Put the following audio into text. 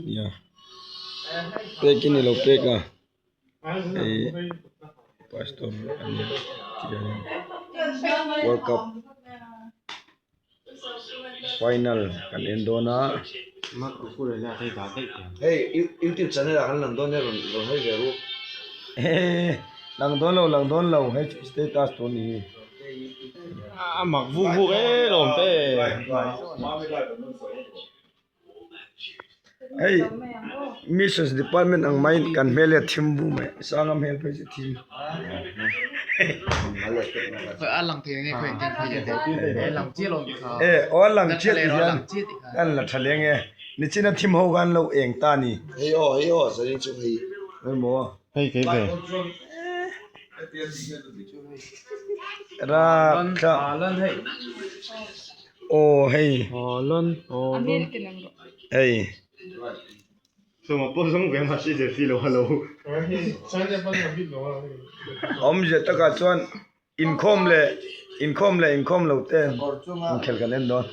Nia pek in ilo pek a hei pastor ania tihianin world cup final kan en dawn a. Lang dawn lo lang dawn lo hei chu status tur a ni hi. A mak vuk vuk e lawm te. Hei missions department ang mai kan hmel hi a thim vu mai sanga hmel phei chu thim e aw a lang chiah ti hian kan la tha leng e nichina thim ho khan lo eng ta ni emaw hei kei ve ra thla aw hei hei awmzia takah chuan inkhawm leh inkhawm leh inkhawm lo te inkhel kan en dawn.